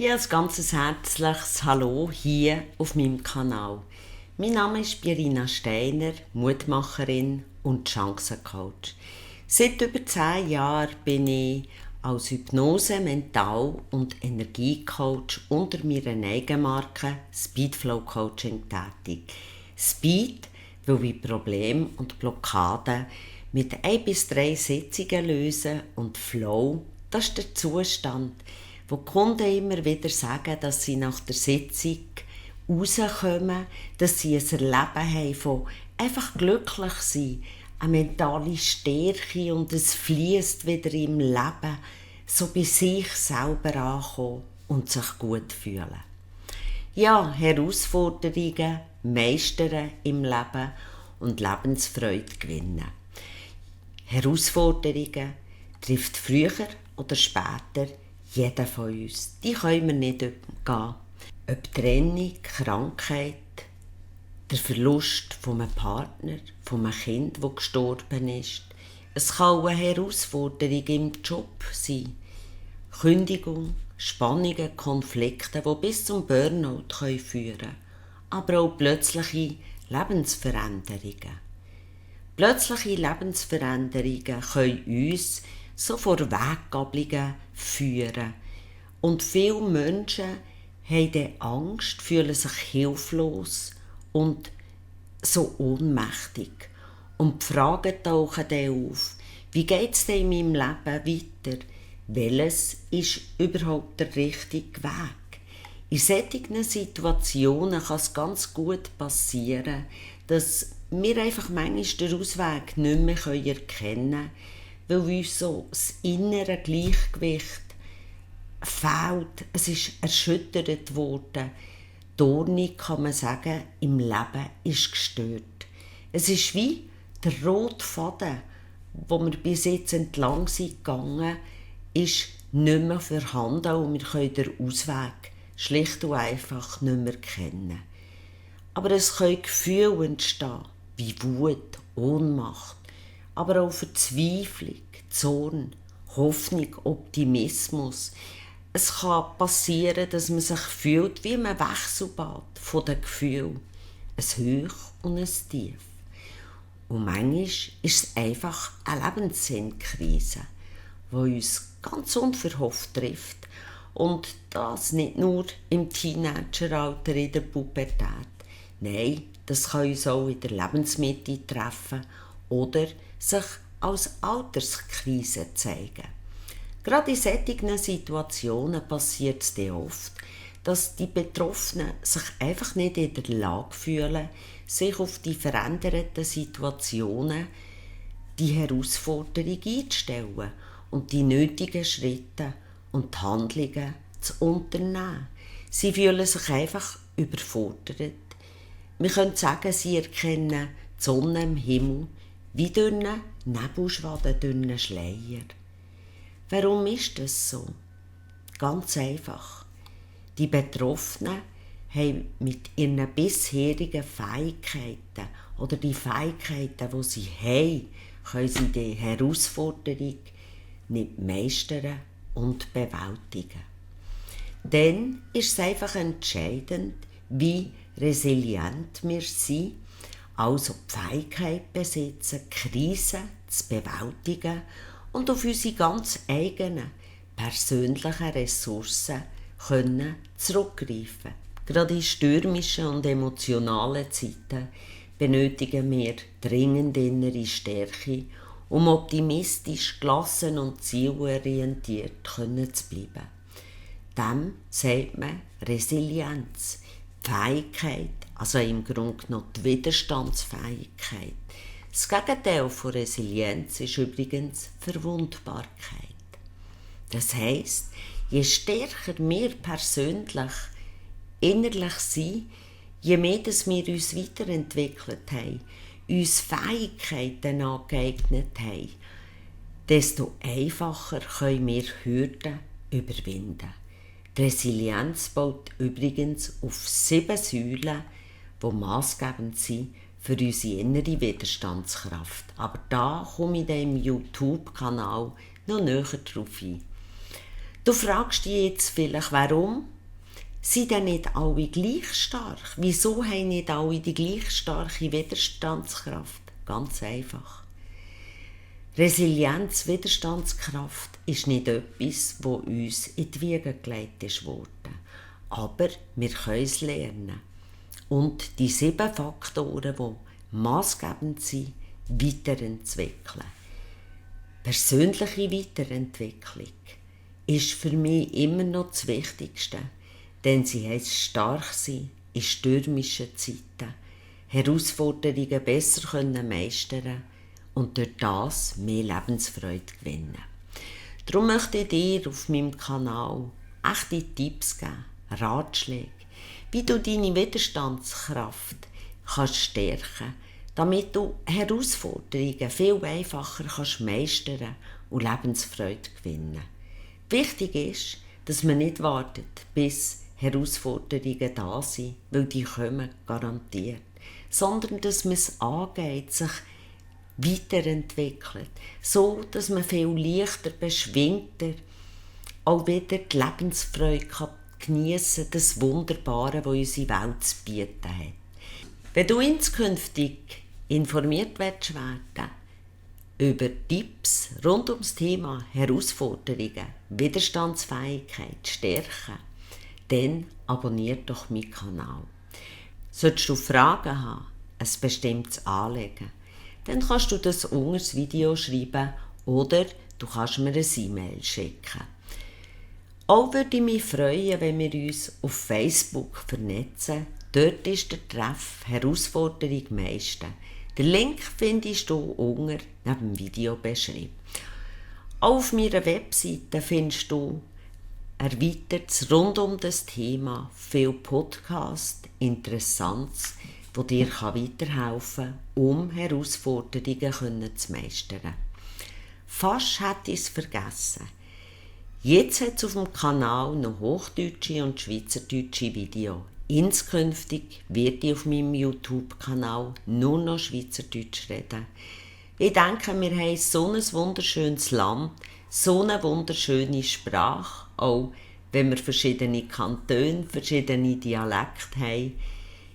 Ja, ein ganz herzliches Hallo hier auf meinem Kanal. Mein Name ist Pierina Steiner, Mutmacherin und Chancencoach. Seit über 10 Jahren bin ich als Hypnose-, Mental- und Energiecoach unter meiner Eigenmarke Speedflow Coaching tätig. Speed, weil ich Probleme und Blockaden mit 1 bis 3 Sitzungen löse, und Flow, das ist der Zustand, wo die Kunden immer wieder sagen, dass sie nach der Sitzung rauskommen, dass sie ein Erleben haben von einfach glücklich sein, eine mentale Stärke, und es fließt wieder im Leben, so bei sich selber ankommen und sich gut fühlen. Ja, Herausforderungen meistern im Leben und Lebensfreude gewinnen. Herausforderungen trifft früher oder später jeden von uns. Die können wir nicht umgehen. Ob Trennung, Krankheit, der Verlust von einem Partner, von einem Kind, das gestorben ist. Es kann auch eine Herausforderung im Job sein. Kündigung, Spannungen, Konflikte, die bis zum Burnout führen können. Aber auch plötzliche Lebensveränderungen. Plötzliche Lebensveränderungen können uns so vor Weggabelungen führen. Und viele Menschen haben dann Angst, fühlen sich hilflos und so ohnmächtig. Und die Fragen tauchen dann auf: Wie geht es denn in meinem Leben weiter? Welches ist überhaupt der richtige Weg? In solchen Situationen kann es ganz gut passieren, dass wir einfach manchmal den Ausweg nicht mehr erkennen können, weil uns so das innere Gleichgewicht fehlt. Es ist erschüttert worden. Die Ordnung, kann man sagen, im Leben ist gestört. Es ist wie der rote Faden, wo wir bis jetzt entlang sind gegangen, ist nicht mehr vorhanden, und wir können den Ausweg schlicht und einfach nicht mehr kennen. Aber es können Gefühle entstehen, wie Wut, Ohnmacht, aber auch Verzweiflung, Zorn, Hoffnung, Optimismus. Es kann passieren, dass man sich fühlt wie ein Wechselbad von den Gefühlen. Ein Hoch und ein Tief. Und manchmal ist es einfach eine Lebenssinnkrise, die uns ganz unverhofft trifft. Und das nicht nur im Teenageralter, in der Pubertät. Nein, das kann uns auch in der Lebensmitte treffen oder sich als Alterskrise zeigen. Gerade in solchen Situationen passiert es dann oft, dass die Betroffenen sich einfach nicht in der Lage fühlen, sich auf die veränderten Situationen, die Herausforderung einzustellen und die nötigen Schritte und die Handlungen zu unternehmen. Sie fühlen sich einfach überfordert. Wir können sagen, sie erkennen die Sonne im Himmel wie durch einen Nebelschwaden, durch einen Schleier. Warum ist das so? Ganz einfach. Die Betroffenen haben mit ihren bisherigen Fähigkeiten oder die Fähigkeiten, die sie haben, können sie die Herausforderung nicht meistern und bewältigen. Dann ist es einfach entscheidend, wie resilient wir sind, also die Fähigkeit besitzen, Krisen zu bewältigen und auf unsere ganz eigenen persönlichen Ressourcen können zurückgreifen. Gerade in stürmischen und emotionalen Zeiten benötigen wir dringend innere Stärke, um optimistisch, gelassen und zielorientiert zu bleiben. Dem sagt man Resilienz, die Fähigkeit, also im Grunde genommen die Widerstandsfähigkeit. Das Gegenteil von Resilienz ist übrigens Verwundbarkeit. Das heisst, je stärker wir persönlich innerlich sind, je mehr dass wir uns weiterentwickelt haben, uns Fähigkeiten angeeignet haben, desto einfacher können wir Hürden überwinden. Die Resilienz baut übrigens auf 7 Säulen, die maßgebend sind für unsere innere Widerstandskraft. Aber da komme ich in diesem YouTube-Kanal noch näher drauf ein. Du fragst dich jetzt vielleicht, warum? Sind denn nicht alle gleich stark? Wieso haben nicht alle die gleich starke Widerstandskraft? Ganz einfach. Resilienz, Widerstandskraft ist nicht etwas, das uns in die Wiege gelegt ist worden. Aber wir können es lernen. Und die 7 Faktoren, die maßgebend sind, weiterentwickeln. Persönliche Weiterentwicklung ist für mich immer noch das Wichtigste, denn sie heisst stark sein in stürmischen Zeiten, Herausforderungen besser meistern und durch das mehr Lebensfreude gewinnen. Darum möchte ich dir auf meinem Kanal echte Tipps geben, Ratschläge, wie du deine Widerstandskraft kannst stärken, damit du Herausforderungen viel einfacher kannst meistern und Lebensfreude gewinnen. Wichtig ist, dass man nicht wartet, bis Herausforderungen da sind, weil die kommen garantiert, sondern dass man es angeht, sich weiterentwickelt, so dass man viel leichter, beschwingter auch wieder die Lebensfreude geniessen kann, das Wunderbare, was unsere Welt zu bieten hat. Wenn du inskünftig informiert werden über Tipps rund ums Thema Herausforderungen, Widerstandsfähigkeit, Stärken, dann abonniere doch meinen Kanal. Solltest du Fragen haben, ein bestimmtes Anliegen, dann kannst du das unter das Video schreiben oder du kannst mir eine E-Mail schicken. Auch würde ich mich freuen, wenn wir uns auf Facebook vernetzen. Dort ist der Treff Herausforderung meisten. Den Link findest du unten neben dem Video beschrieben. Auch auf meiner Webseite findest du erweitert rund um das Thema viel Podcast, Interessantes, die dir weiterhelfen kann, um Herausforderungen zu meistern. Fast hätte ich es vergessen. Jetzt hat es auf dem Kanal noch hochdeutsche und schweizerdeutsche Videos. Inskünftig werde ich auf meinem YouTube-Kanal nur noch Schweizerdeutsch reden. Ich denke, wir haben so ein wunderschönes Land, so eine wunderschöne Sprache, auch wenn wir verschiedene Kantone, verschiedene Dialekte haben.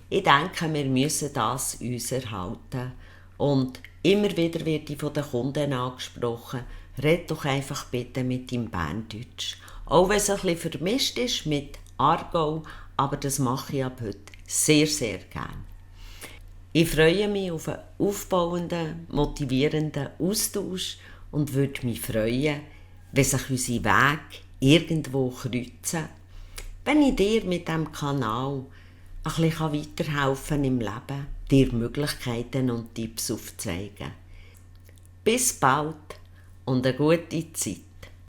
Ich denke, wir müssen das uns erhalten. Und immer wieder werde ich von den Kunden angesprochen, red doch einfach bitte mit deinem Berndeutsch. Auch wenn es ein bisschen vermischt ist mit Aargau, aber das mache ich ab heute sehr, sehr gerne. Ich freue mich auf einen aufbauenden, motivierenden Austausch und würde mich freuen, wenn sich unsere Wege irgendwo kreuzen, wenn ich dir mit diesem Kanal ein bisschen weiterhelfen im Leben, dir Möglichkeiten und Tipps aufzeigen. Bis bald und eine gute Zeit.